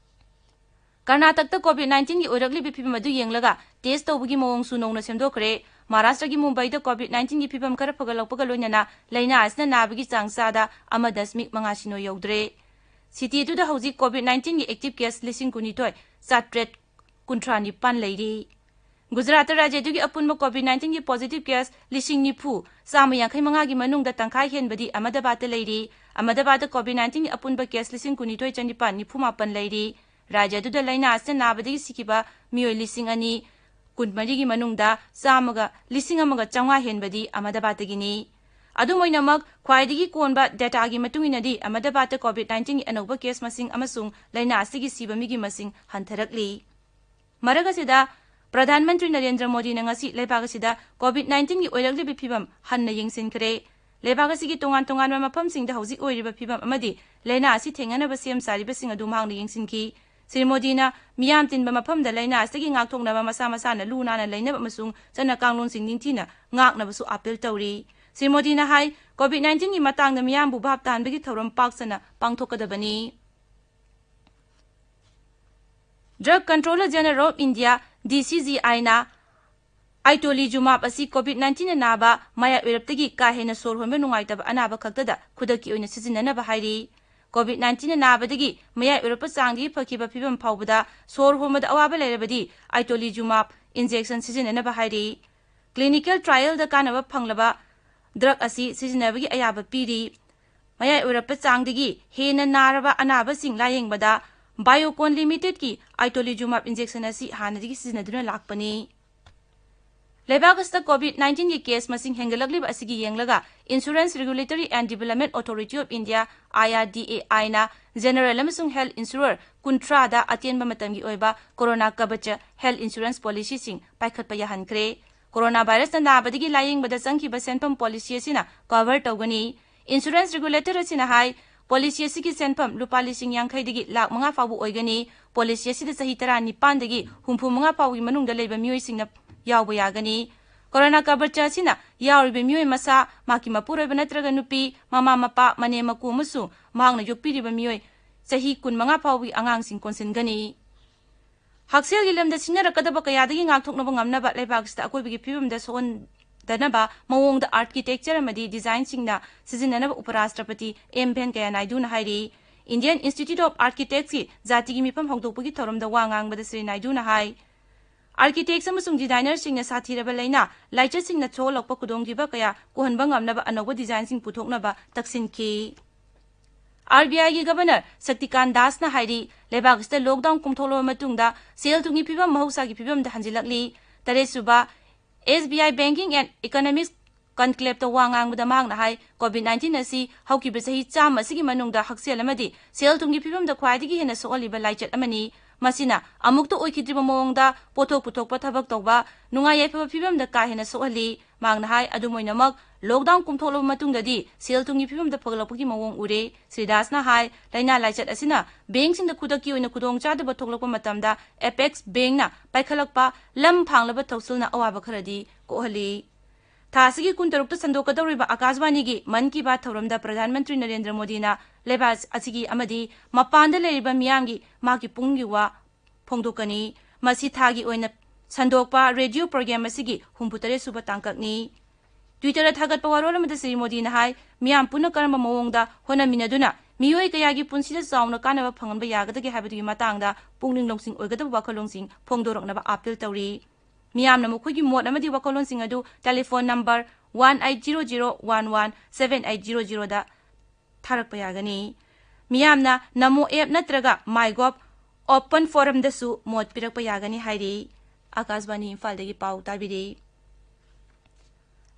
ꯀꯔꯅꯥꯇꯛꯇ COVID nineteen ꯒꯤ ꯑꯣꯏꯔꯛꯂꯤꯕ ꯐꯤꯕꯝ ꯑꯗꯨ ꯌꯦꯡꯂꯒ ꯇꯦꯁ ꯇꯧꯕꯒꯤ ꯃꯑꯣꯡꯁꯨ ꯅꯧꯅ ꯁꯦꯝꯗꯣꯛꯈ꯭ꯔꯦ꯫ ꯃꯍꯥꯔꯥꯁꯇ꯭ꯔꯒꯤ ꯃꯨꯝꯕꯥꯏꯗ COVID nineteen ꯒꯤ ꯐꯤꯕꯝ ꯈꯔ ꯐꯒꯠꯂꯛꯄꯒ ꯂꯣꯏꯅꯅ ꯂꯥꯏꯅꯥ ꯑꯁꯤꯅ ꯅꯥꯕꯒꯤ ꯆꯥꯡ ꯆꯥꯗ ꯑꯃ ꯗꯁꯃꯤꯛ ꯃꯉꯥ ꯁꯤꯅꯣ ꯌꯧꯗ꯭ꯔꯦ꯫ ꯁꯤꯇꯤ ꯑꯗꯨꯗ ꯍꯧꯖꯤꯛ COVID nineteen ꯒꯤ ꯑꯦꯛꯇꯤꯚ ꯀꯦꯁ ꯂꯤꯁꯤꯡ ꯀꯨꯟꯅꯤꯊꯣꯏ ꯆꯥꯇ꯭ꯔꯦꯠ ꯀꯨꯟꯊ꯭ꯔꯥ ꯅꯤꯄꯥꯟ ꯂꯩꯔꯤ꯫ ꯒꯨꯖꯔꯥꯠꯇ ꯔꯥꯖ꯭ꯌ ꯑꯗꯨꯒꯤ ꯑꯄꯨꯟꯕ COVID nineteen ꯒꯤ ꯄꯣꯖꯤꯇꯤꯚ ꯀꯦꯁ ꯂꯤꯁꯤꯡ ꯅꯤꯐꯨ ꯆꯥꯝꯃ ꯌꯥꯡꯈꯩ ꯃꯉꯥꯒꯤ ꯃꯅꯨꯡꯗ ꯇꯪꯈꯥꯏ ꯍꯦꯟꯕꯗꯤ ꯑꯍꯃꯗꯕꯥꯗꯇ ꯂꯩꯔꯤ꯫ ꯑꯍꯃꯗꯕꯥꯗꯇ COVID nineteen ꯒꯤ ꯑꯄꯨꯟꯕ ꯀꯦꯁ ꯂꯤꯁꯤꯡ ꯀꯨꯟꯅꯤꯊꯣꯏ ꯆꯅꯤꯄꯥꯟ ꯅꯤꯐꯨ ꯃꯥꯄꯟ ꯂꯩꯔꯤ꯫ ꯔꯥꯖ꯭ꯌ ꯑꯗꯨꯗ ꯂꯥꯏꯅꯥ ꯑꯁꯤꯅ ꯅꯥꯕꯗꯒꯤ ꯁꯤꯈꯤꯕ ꯃꯤꯑꯣꯏ ꯂꯤꯁꯤꯡ ꯑꯅꯤ ꯀꯨꯟꯃꯔꯤꯒꯤ ꯃꯅꯨꯡꯗ ꯆꯥꯝꯃꯒ, ꯂꯤꯁꯤꯡ ꯑꯃꯒ ꯆꯥꯝꯃꯉꯥ ꯍꯦꯟꯕꯗꯤ ꯑꯍꯃꯗꯕꯥꯗꯇꯒꯤꯅꯤ꯫ ꯑꯗꯨꯝ ꯑꯣꯏꯅꯃꯛ, ꯈ꯭ꯋꯥꯏꯗꯒꯤ ꯀꯣꯟꯕ ꯗꯦꯇꯥꯒꯤ ꯃꯇꯨꯡ ꯏꯟꯅꯗꯤ, ꯑꯍꯃꯗꯕꯥꯗꯇ COVID nineteen ꯒꯤ ꯑꯅꯧꯕ ꯀꯦꯁ ꯃꯁꯤꯡ ꯑꯃꯁꯨꯡ ꯂꯥꯏꯅꯥ ꯑꯁꯤꯒꯤ ꯁꯤꯕ ꯃꯤꯒꯤ ꯃꯁꯤꯡ ꯍꯟꯊꯔꯛꯂꯤ꯫ ꯃꯔꯛ ꯑꯁꯤꯗ, ꯄ꯭ꯔꯙꯥꯟ ꯃꯟꯇ꯭ꯔꯤ ꯅꯔꯦꯟꯗ꯭ꯔ ꯃꯣꯗꯤꯅ ꯉꯁꯤ ꯂꯩꯕꯥꯛ ꯑꯁꯤꯗ COVID nineteen ꯒꯤ ꯑꯣꯏꯔꯛꯂꯤꯕ ꯐꯤꯕꯝ ꯍꯟꯅ ꯌꯦꯡꯁꯤꯟꯈ꯭ꯔꯦ꯫ ꯂꯩꯕꯥꯛ ꯑꯁꯤꯒꯤ ꯇꯣꯉꯥꯟ ꯇꯣꯉꯥꯟꯕ ꯃꯐꯝꯁꯤꯡꯗ ꯍꯧꯖꯤꯛ ꯑꯣꯏꯔꯤꯕ ꯐꯤꯕꯝ ꯑꯃꯗꯤ ꯂꯥꯏꯅꯥ ꯑꯁꯤ ꯊꯦꯡꯅꯅꯕ ꯁꯦꯝ ꯁꯥꯔꯤꯕꯁꯤꯡ ꯑꯗꯨ ꯃꯍꯥꯛꯅ ꯌꯦꯡꯁꯤꯟꯈꯤ꯫ ꯁ꯭ꯔꯤ ꯃꯣꯗꯤꯅ ꯃꯤꯌꯥꯝ ꯇꯤꯟꯕ ꯃꯐꯝꯗ ꯂꯥꯏꯅꯥ ꯑꯁꯤꯗꯒꯤ ꯉꯥꯛꯊꯣꯛꯅꯕ ꯃꯁꯥ ꯃꯁꯥꯅ ꯂꯨ ꯅꯥꯟꯅ ꯂꯩꯅꯕ ꯑꯃꯁꯨꯡ ꯆꯠꯅ ꯀꯥꯡꯂꯣꯟꯁꯤꯡ ꯅꯤꯡꯊꯤꯅ ꯉꯥꯛꯅꯕꯁꯨ ꯑꯥꯄꯤꯜ ꯇꯧꯔꯤ꯫ ꯁ꯭ꯔꯤ ꯃꯣꯗꯤꯅ ꯍꯥꯏ, COVID nineteen ꯒꯤ ꯃꯇꯥꯡꯗ ꯃꯤꯌꯥꯝꯕꯨ ꯚꯥꯞ ꯇꯥꯍꯟꯕꯒꯤ ꯊꯧꯔꯝ ꯄꯥꯛ ꯁꯟꯅ ꯄꯥꯡꯊꯣꯛꯀꯗꯕꯅꯤ꯫ Drug Controller General of India, D C G I ꯅ Itolizumab ꯑꯁꯤ COVID nineteen ꯅ ꯅꯥꯕ ꯃꯌꯥꯏ ꯑꯣꯏꯔꯞꯇꯒꯤ ꯀꯥ ꯍꯦꯟꯅ ꯁꯣꯔ ꯍꯣꯟꯕ ꯅꯨꯡꯉꯥꯏꯇꯕ ꯑꯅꯥꯕ ꯈꯛꯇꯗ ꯈꯨꯗꯛꯀꯤ ꯑꯣꯏꯅ ꯁꯤꯖꯤꯟꯅꯅꯕ ꯍꯥꯏꯔꯤ꯫ COVID nineteen ꯅ ꯅꯥꯕꯗꯒꯤ ꯃꯌꯥꯏ ꯑꯣꯏꯔꯞꯄ ꯆꯥꯡꯗꯒꯤ ꯐꯈꯤꯕ ꯐꯤꯕꯝ ꯐꯥꯎꯕꯗ ꯁꯣꯔ ꯍꯣꯟꯕꯗ ꯑꯋꯥꯕ ꯂꯩꯔꯕꯗꯤ Itolizumab injection ꯁꯤꯖꯤꯟꯅꯅꯕ ꯍꯥꯏꯔꯤ꯫ Clinical trial ꯗ ꯀꯥꯟꯅꯕ ꯐꯪꯂꯕ drug ꯑꯁꯤ ꯁꯤꯖꯤꯟꯅꯕꯒꯤ ꯑꯌꯥꯕ ꯄꯤꯔꯤ꯫ ꯃꯌꯥꯏ ꯑꯣꯏꯔꯞꯄ ꯆꯥꯡꯗꯒꯤ ꯍꯦꯟꯅ ꯅꯥꯔꯕ ꯑꯅꯥꯕꯁꯤꯡ ꯂꯥꯌꯦꯡꯕꯗ Biocon Limited ꯀꯤ Itolizumab injection ꯑꯁꯤ ꯍꯥꯟꯅꯗꯒꯤ ꯁꯤꯖꯤꯟꯅꯗꯨꯅ ꯂꯥꯛꯄꯅꯤ꯫ ꯂꯩꯕꯥꯛ ꯑꯁꯤꯗ COVID nineteen ꯒꯤ case ꯃꯁꯤꯡ ꯍꯦꯟꯒꯠꯂꯛꯂꯤꯕ ꯑꯁꯤꯒꯤ ꯌꯦꯡꯂꯒ Insurance Regulatory and Development Authority of India, I R D A I ꯅ general ꯑꯃꯁꯨꯡ health insurer ꯀꯨꯟꯊ꯭ꯔꯥꯗ ꯑꯇꯦꯟꯕ ꯃꯇꯝꯒꯤ ꯑꯣꯏꯕ Corona Kavach health insurance policy ꯁꯤꯡ ꯄꯥꯏꯈꯠꯄ ꯌꯥꯍꯟꯈ꯭ꯔꯦ꯫ Corona virus ꯅ ꯅꯥꯕꯗꯒꯤ ꯂꯥꯌꯦꯡꯕꯗ ꯆꯪꯈꯤꯕ ꯁꯦꯟꯐꯝ policy ꯑꯁꯤꯅ cover ꯇꯧꯒꯅꯤ꯫ Insurance regulator ꯑꯁꯤꯅ ꯍꯥꯏ, policy ꯑꯁꯤꯒꯤ ꯁꯦꯟꯐꯝ ꯂꯨꯄꯥ ꯂꯤꯁꯤꯡ ꯌꯥꯡꯈꯩꯗꯒꯤ ꯂꯥꯈ ꯃꯉꯥ ꯐꯥꯎꯕ ꯑꯣꯏꯒꯅꯤ꯫ Policy ꯑꯁꯤꯗ ꯆꯍꯤ ꯇꯔꯥꯅꯤꯄꯥꯟꯗꯒꯤ ꯍꯨꯝꯐꯨ ꯃꯉꯥ ꯐꯥꯎꯒꯤ ꯃꯅꯨꯡꯗ ꯂꯩꯕ ꯃꯤꯑꯣꯏꯁꯤꯡꯅ ꯌꯥꯎꯕ ꯌꯥꯒꯅꯤ꯫ Corona Kavach ꯑꯁꯤꯅ ꯌꯥꯎꯔꯤꯕ ꯃꯤꯑꯣꯏ ꯃꯁꯥ, ꯃꯍꯥꯛꯀꯤ ꯃꯄꯨꯔꯣꯏꯕ ꯅꯠꯇ꯭ꯔꯒ ꯅꯨꯄꯤ, ꯃꯃꯥ ꯃꯄꯥ, ꯃꯅꯦꯝ ꯃꯀꯨ ꯑꯃꯁꯨꯡ ꯃꯍꯥꯛꯅ ꯌꯣꯛꯄꯤꯔꯤꯕ ꯃꯤꯑꯣꯏ ꯆꯍꯤ ꯀꯨꯟꯃꯉꯥ ꯐꯥꯎꯕꯒꯤ ꯑꯉꯥꯡꯁꯤꯡ ꯀꯣꯟꯁꯤꯟꯒꯅꯤ꯫ ꯍꯛꯁꯦꯜꯒꯤ ꯂꯝꯗ ꯁꯤꯡꯅꯔꯛꯀꯗꯕ ꯀꯌꯥꯗꯒꯤ ꯉꯥꯛꯊꯣꯛꯅꯕ ꯉꯝꯅꯕ ꯂꯩꯕꯥꯛ ꯑꯁꯤꯗ ꯑꯀꯣꯏꯕꯒꯤ ꯐꯤꯕꯝꯗ ꯁꯣꯛꯍꯟꯗꯅꯕ ꯃꯑꯣꯡꯗ architecture ꯑꯃꯗꯤ design ꯁꯤꯡꯅ ꯁꯤꯖꯤꯟꯅꯅꯕ ꯎꯄꯔꯥꯁꯇ꯭ꯔꯄꯇꯤ ꯑꯦꯝ ꯚꯦꯡꯀꯌꯥ ꯅꯥꯏꯗꯨꯅ ꯍꯥꯏꯔꯤ꯫ Indian Institute of Architects ꯀꯤ ꯖꯥꯇꯤꯒꯤ ꯃꯤꯐꯝ ꯍꯧꯗꯣꯛꯄꯒꯤ ꯊꯧꯔꯝꯗ ꯋꯥ ꯉꯥꯡꯕꯗ ꯁ꯭ꯔꯤ ꯅꯥꯏꯗꯨꯅ ꯍꯥꯏ, architects ꯑꯃꯁꯨꯡ designer ꯁꯤꯡꯅ ꯁꯥꯊꯤꯔꯕ ꯂꯥꯏꯅꯥ ꯂꯥꯏꯆꯠꯁꯤꯡꯅ ꯊꯣꯛꯍꯜꯂꯛꯄ ꯈꯨꯗꯣꯡꯊꯤꯕ ꯀꯌꯥ ꯀꯣꯛꯍꯟꯕ ꯉꯝꯅꯕ ꯑꯅꯧꯕ design ꯁꯤꯡ ꯄꯨꯊꯣꯛꯅꯕ ꯇꯛꯁꯤꯟꯈꯤ꯫ R B I ꯒꯤ Governor ꯁꯛꯇꯤꯀꯥꯟ ꯗꯥꯁꯅ ꯍꯥꯏꯔꯤ, ꯂꯩꯕꯥꯛ ꯑꯁꯤꯗ lockdown ꯀꯨꯝꯊꯣꯛꯂꯕ ꯃꯇꯨꯡꯗ ꯁꯦꯜ ꯊꯨꯝꯒꯤ ꯐꯤꯕꯝ ꯃꯍꯧꯁꯥꯒꯤ ꯐꯤꯕꯝꯗ ꯍꯟꯖꯤꯜꯂꯛꯂꯤ꯫ ꯇꯔꯦꯠꯁꯨꯕ S B I Banking and Economics Conclave ꯇ ꯋꯥ ꯉꯥꯡꯕꯗ ꯃꯍꯥꯛꯅ ꯍꯥꯏ, COVID nineteen ꯑꯁꯤ ꯍꯧꯈꯤꯕ ꯆꯍꯤ ꯆꯥꯝꯃ ꯑꯁꯤꯒꯤ ꯃꯅꯨꯡꯗ ꯍꯛꯁꯦꯜ ꯑꯃꯗꯤ ꯁꯦꯜ ꯊꯨꯝꯒꯤ ꯐꯤꯕꯝꯗ ꯈ꯭ꯋꯥꯏꯗꯒꯤ ꯍꯦꯟꯅ ꯁꯣꯛꯍꯜꯂꯤꯕ ꯂꯥꯏꯆꯠ ꯑꯃꯅꯤ꯫ ꯃꯁꯤꯅ ꯑꯃꯨꯛꯇ ꯑꯣꯏꯈꯤꯗ꯭ꯔꯤꯕ ꯃꯑꯣꯡꯗ ꯄꯣꯠꯊꯣꯛ ꯄꯨꯊꯣꯛꯄ, ꯊꯕꯛ ꯇꯧꯕ, ꯅꯨꯡꯉꯥꯏ ꯌꯥꯏꯐꯕ ꯐꯤꯕꯝꯗ ꯀꯥ ꯍꯦꯟꯅ ꯁꯣꯛꯍꯜꯂꯤ꯫ ꯃꯍꯥꯛꯅ ꯍꯥꯏ, ꯑꯗꯨꯝ ꯑꯣꯏꯅꯃꯛ, lockdown ꯀꯨꯝꯊꯣꯛꯂꯕ ꯃꯇꯨꯡꯗꯗꯤ ꯁꯦꯜ ꯊꯨꯝꯒꯤ ꯐꯤꯕꯝꯗ ꯐꯒꯠꯂꯛꯄꯒꯤ ꯃꯑꯣꯡ ꯎꯔꯦ꯫ ꯁ꯭ꯔꯤ ꯗꯥꯁꯅ ꯍꯥꯏ, ꯂꯥꯏꯅꯥ ꯂꯥꯏꯆꯠ ꯑꯁꯤꯅ bank ꯁꯤꯡꯗ ꯈꯨꯗꯛꯀꯤ ꯑꯣꯏꯅ ꯈꯨꯗꯣꯡꯆꯥꯗꯕ ꯊꯣꯛꯂꯛꯄ ꯃꯇꯝꯗ Apex Bank ꯅ ꯄꯥꯏꯈꯠꯂꯛꯄ ꯂꯝ ꯐꯥꯡꯂꯕ ꯊꯧꯁꯤꯜꯅ ꯑꯋꯥꯕ ꯈꯔꯗꯤ ꯀꯣꯛꯍꯜꯂꯤ꯫ ꯊꯥ ꯑꯁꯤꯒꯤ ꯀꯨꯟꯇꯔꯨꯛꯇ ꯁꯟꯗꯣꯛꯀꯗꯧꯔꯤꯕ ꯑꯀꯥꯁꯕꯥꯅꯤꯒꯤ ꯃꯟ ꯀꯤ ꯕꯥꯠ ꯊꯧꯔꯝꯗ ꯄ꯭ꯔꯙꯥꯟ ꯃꯟꯇ꯭ꯔꯤ ꯅꯔꯦꯟꯗ꯭ꯔ ꯃꯣꯗꯤꯅ ꯂꯩꯕꯥꯛ ꯑꯁꯤꯒꯤ ꯑꯃꯗꯤ ꯃꯄꯥꯟꯗ ꯂꯩꯔꯤꯕ ꯃꯤꯌꯥꯝꯒꯤ ꯃꯍꯥꯛꯀꯤ ꯄꯨꯛꯅꯤꯡꯒꯤ ꯋꯥ ꯐꯣꯡꯗꯣꯛꯀꯅꯤ꯫ ꯃꯁꯤ ꯊꯥꯒꯤ ꯑꯣꯏꯅ ꯁꯟꯗꯣꯛꯄ ꯔꯦꯗꯤꯑꯣ ꯄ꯭ꯔꯣꯒ꯭ꯔꯥꯝ ꯑꯁꯤꯒꯤ ꯍꯨꯝꯐꯨꯇꯔꯦꯠ ꯁꯨꯕ ꯇꯥꯡꯀꯛꯅꯤ꯫ Twitter-ꯗ ꯊꯥꯒꯠꯄ ꯋꯥꯔꯣꯜ ꯑꯃꯗ ꯁ꯭ꯔꯤ ꯃꯣꯗꯤꯅ ꯍꯥꯏ, ꯃꯤꯌꯥꯝ ꯄꯨꯟꯅ ꯀꯔꯝꯕ ꯃꯑꯣꯡꯗ ꯍꯣꯠꯅꯃꯤꯟꯅꯗꯨꯅ ꯃꯤꯑꯣꯏ ꯀꯌꯥꯒꯤ ꯄꯨꯟꯁꯤꯗ ꯆꯥꯎꯅ ꯀꯥꯟꯅꯕ ꯐꯪꯍꯟꯕ ꯌꯥꯒꯗꯒꯦ ꯍꯥꯏꯕꯗꯨꯒꯤ ꯃꯇꯥꯡꯗ ꯄꯨꯛꯅꯤꯡ ꯂꯧꯁꯤꯡ ꯑꯣꯏꯒꯗꯕ ꯋꯥꯈꯜꯂꯣꯟꯁꯤꯡ ꯐꯣꯡꯗꯣꯔꯛꯅꯕ ꯑꯥꯄꯤꯜ ꯇꯧꯔꯤ꯫ ꯃꯤꯌꯥꯝꯅ ꯃꯈꯣꯏꯒꯤ ꯃꯣꯠ ꯑꯃꯗꯤ ꯋꯥꯈꯜꯂꯣꯟꯁꯤꯡ ꯑꯗꯨ telephone number one eight zero zero one one seven eight zero zero-ꯗ ꯊꯥꯔꯛꯄ ꯌꯥꯒꯅꯤ꯫ ꯃꯤꯌꯥꯝꯅ ꯅꯃꯣ ꯑꯦꯞ ꯅꯠꯇ꯭ꯔꯒ MyGov open forum-ꯗꯁꯨ ꯃꯣꯠ ꯄꯤꯔꯛꯄ ꯌꯥꯒꯅꯤ ꯍꯥꯏꯔꯤ꯫ ꯑꯥꯀꯥꯁꯕꯥꯅꯤ ꯏꯝꯐꯥꯜꯗꯒꯤ ꯄꯥꯎ ꯇꯥꯕꯤꯔꯤ꯫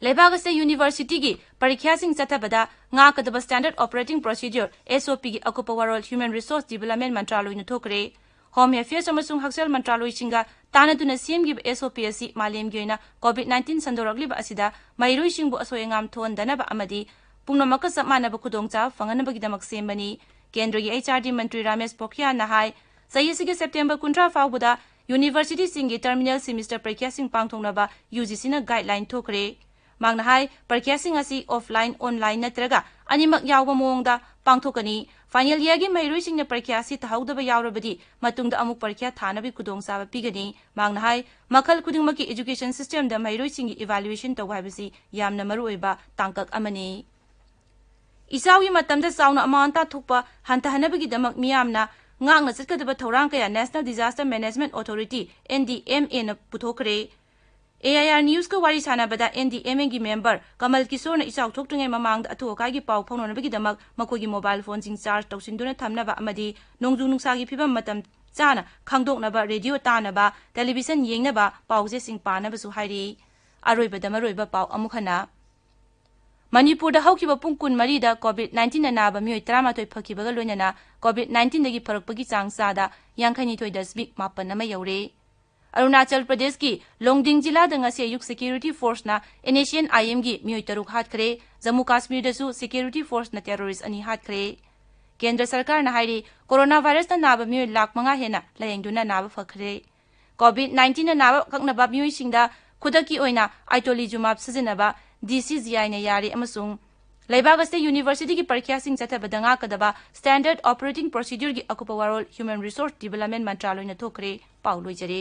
ꯂꯩꯕꯥꯛ ꯑꯁꯤꯗ ꯌꯨꯅꯤꯚꯔꯁꯤꯇꯤꯒꯤ ꯄꯔꯤꯈ꯭ꯌꯥꯁꯤꯡ ꯆꯠꯊꯕꯗ ꯉꯥꯛꯀꯗꯕ Standard Operating Procedure, S O P-ꯒꯤ ꯑꯀꯨꯞꯄ ꯋꯥꯔꯣꯜ Human Resource Development ꯃꯟꯇ꯭ꯔꯥꯂꯣꯏꯅ ꯊꯣꯛꯈ꯭ꯔꯦ꯫ Home Affairs ꯑꯃꯁꯨꯡ ꯍꯛꯁꯦꯜ ꯃꯟꯇ꯭ꯔꯥꯂꯣꯏꯁꯤꯡꯒ ꯇꯥꯟꯅꯗꯨꯅ ꯁꯦꯝꯈꯤꯕ S O P ꯑꯁꯤ ꯃꯥꯂꯦꯝꯒꯤ ꯑꯣꯏꯅ COVID nineteen ꯁꯟꯗꯣꯔꯛꯂꯤꯕ ꯑꯁꯤꯗ ꯃꯍꯩꯔꯣꯏꯁꯤꯡꯕꯨ ꯑꯁꯣꯏ ꯑꯉꯥꯝ ꯊꯣꯛꯍꯟꯗꯅꯕ ꯑꯃꯗꯤ ꯄꯨꯝꯅꯃꯛꯀ ꯆꯞ ꯃꯥꯟꯅꯕ ꯈꯨꯗꯣꯡꯆꯥꯕ ꯐꯪꯍꯟꯅꯕꯒꯤꯗꯃꯛ ꯁꯦꯝꯕꯅꯤ꯫ ꯀꯦꯟꯗ꯭ꯔꯒꯤ H R D ꯃꯟꯇ꯭ꯔꯤ ꯔꯥꯃꯦꯁ ꯄꯣꯈ꯭ꯔꯤꯌꯥꯟꯅ ꯍꯥꯏ, ꯆꯍꯤ ꯑꯁꯤꯒꯤ ꯁꯦꯞꯇꯦꯝꯕꯔ ꯀꯨꯟꯊ꯭ꯔꯥ ꯐꯥꯎꯕꯗ ꯌꯨꯅꯤꯚꯔꯁꯤꯇꯤꯁꯤꯡꯒꯤ terminal semester ꯄꯔꯤꯈ꯭ꯌꯥꯁꯤꯡ ꯄꯥꯡꯊꯣꯛꯅꯕ U G C-ꯅ guideline ꯊꯣꯛꯈ꯭ꯔꯦ꯫ ꯃꯍꯥꯛꯅ ꯍꯥꯏ, ꯄꯔꯤꯈ꯭ꯌꯥꯁꯤꯡ ꯑꯁꯤ offline, online ꯅꯠꯇ꯭ꯔꯒ ꯑꯅꯤꯃꯛ ꯌꯥꯎꯕ ꯃꯑꯣꯡꯗ ꯄꯥꯡꯊꯣꯛꯀꯅꯤ꯫ Final year-ꯒꯤ ꯃꯍꯩꯔꯣꯏꯁꯤꯡꯅ ꯄꯔꯤꯈ꯭ꯌꯥ ꯑꯁꯤ ꯊꯥꯍꯧꯗꯕ ꯌꯥꯎꯔꯕꯗꯤ ꯃꯇꯨꯡꯗ ꯑꯃꯨꯛ ꯄꯔꯤꯈ꯭ꯌꯥ ꯊꯥꯅꯕꯒꯤ ꯈꯨꯗꯣꯡꯆꯥꯕ ꯄꯤꯒꯅꯤ꯫ ꯃꯍꯥꯛꯅ ꯍꯥꯏ, ꯃꯈꯜ ꯈꯨꯗꯤꯡꯃꯛꯀꯤ education system-ꯗ ꯃꯍꯩꯔꯣꯏꯁꯤꯡꯒꯤ evaluation ꯇꯧꯕ ꯍꯥꯏꯕꯁꯤ ꯌꯥꯝꯅ ꯃꯔꯨꯑꯣꯏꯕ ꯇꯥꯡꯀꯛ ꯑꯃꯅꯤ꯫ ꯏꯆꯥꯎꯒꯤ ꯃꯇꯝꯗ ꯆꯥꯎꯅ ꯑꯃꯥꯡ ꯑꯇꯥ ꯊꯣꯛꯄ ꯍꯟꯊꯍꯟꯅꯕꯒꯤꯗꯃꯛ ꯃꯤꯌꯥꯝꯅ ꯉꯥꯛꯅ ꯆꯠꯀꯗꯕ ꯊꯧꯔꯥꯡ ꯀꯌꯥ National Disaster Management Authority, N D M A-ꯅ ꯄꯨꯊꯣꯛꯈ꯭ꯔꯦ꯫ A I R News-ꯀ ꯋꯥꯔꯤ ꯁꯥꯟꯅꯕꯗ N D M A-ꯒꯤ member ꯀꯃꯜ ꯀꯤꯁꯣꯔꯅ ꯏꯆꯥꯎ ꯊꯣꯛꯇ꯭ꯔꯤꯉꯩ ꯃꯃꯥꯡꯗ ꯑꯊꯨ ꯑꯀꯥꯏꯒꯤ ꯄꯥꯎ ꯐꯥꯎꯅꯅꯕꯒꯤꯗꯃꯛ ꯃꯈꯣꯏꯒꯤ mobile phone-ꯁꯤꯡ charge ꯇꯧꯁꯤꯟꯗꯨꯅ ꯊꯝꯅꯕ ꯑꯃꯗꯤ ꯅꯣꯡꯖꯨ ꯅꯨꯡꯁꯥꯒꯤ ꯐꯤꯕꯝ ꯃꯇꯝ ꯆꯥꯅ ꯈꯪꯗꯣꯛꯅꯕ radio ꯇꯥꯅꯕ, television ꯌꯦꯡꯅꯕ, ꯄꯥꯎ ꯆꯦꯁꯤꯡ ꯄꯥꯅꯕꯁꯨ ꯍꯥꯏꯔꯤ꯫ ꯑꯔꯣꯏꯕꯗ ꯃꯔꯨꯑꯣꯏꯕ ꯄꯥꯎ ꯑꯃꯨꯛ ꯍꯟꯅ꯫ ꯃꯅꯤꯄꯨꯔꯗ ꯍꯧꯈꯤꯕ ꯄꯨꯡ ꯀꯨꯟꯃꯔꯤꯗ COVID nineteen-ꯅ ꯅꯥꯕ ꯃꯤꯑꯣꯏ ꯇꯔꯥꯃꯥꯊꯣꯏ ꯐꯈꯤꯕꯒ ꯂꯣꯏꯅꯅ COVID nineteen-ꯗꯒꯤ ꯐꯔꯛꯄꯒꯤ ꯆꯥꯡ ꯆꯥꯗ ꯌꯥꯡꯈꯩꯅꯤꯊꯣꯏ ꯗꯁꯃꯤꯛ ꯃꯥꯄꯟ ꯑꯃ ꯌꯧꯔꯦ꯫ ꯑꯔꯨꯅꯥꯆꯜ ꯄ꯭ꯔꯗꯦꯁꯀꯤ ꯂꯣꯡꯗꯤꯡ ꯖꯤꯂꯥꯗ ꯉꯁꯤ ꯑꯌꯨꯛ security force-ꯅ N S C N I M-ꯒꯤ ꯃꯤꯑꯣꯏ ꯇꯔꯨꯛ ꯍꯥꯠꯈ꯭ꯔꯦ꯫ ꯖꯝꯃꯨ ꯀꯥꯁꯃꯤꯔꯗꯁꯨ security force-ꯅ terrorist ꯑꯅꯤ ꯍꯥꯠꯈ꯭ꯔꯦ꯫ ꯀꯦꯟꯗ꯭ꯔ ꯁꯔꯀꯥꯔꯅ ꯍꯥꯏꯔꯤ, corona virus-ꯅ ꯅꯥꯕ ꯃꯤꯑꯣꯏ ꯂꯥꯈ ꯃꯉꯥ ꯍꯦꯟꯅ ꯂꯥꯌꯦꯡꯗꯨꯅ ꯅꯥꯕ ꯐꯈ꯭ꯔꯦ꯫ COVID nineteen-ꯅ ꯅꯥꯕ ꯑꯀꯛꯅꯕ ꯃꯤꯑꯣꯏꯁꯤꯡꯗ ꯈꯨꯗꯛꯀꯤ ꯑꯣꯏꯅ itolizumab ꯁꯤꯖꯤꯟꯅꯕ D C G I-ꯅ ꯌꯥꯔꯦ ꯑꯃꯁꯨꯡ ꯂꯩꯕꯥꯛ ꯑꯁꯤꯗ ꯌꯨꯅꯤꯚꯔꯁꯤꯇꯤꯒꯤ ꯄꯔꯤꯈ꯭ꯌꯥꯁꯤꯡ ꯆꯠꯊꯕꯗ ꯉꯥꯛꯀꯗꯕ Standard Operating Procedure ꯒꯤ ꯑꯀꯨꯞꯄ ꯋꯥꯔꯣꯜ Human Resource Development ꯃꯟꯇ꯭ꯔꯥꯂꯣꯏꯅ ꯊꯣꯛꯈ꯭ꯔꯦ꯫ ꯄꯥꯎ ꯂꯣꯏꯖꯔꯦ꯫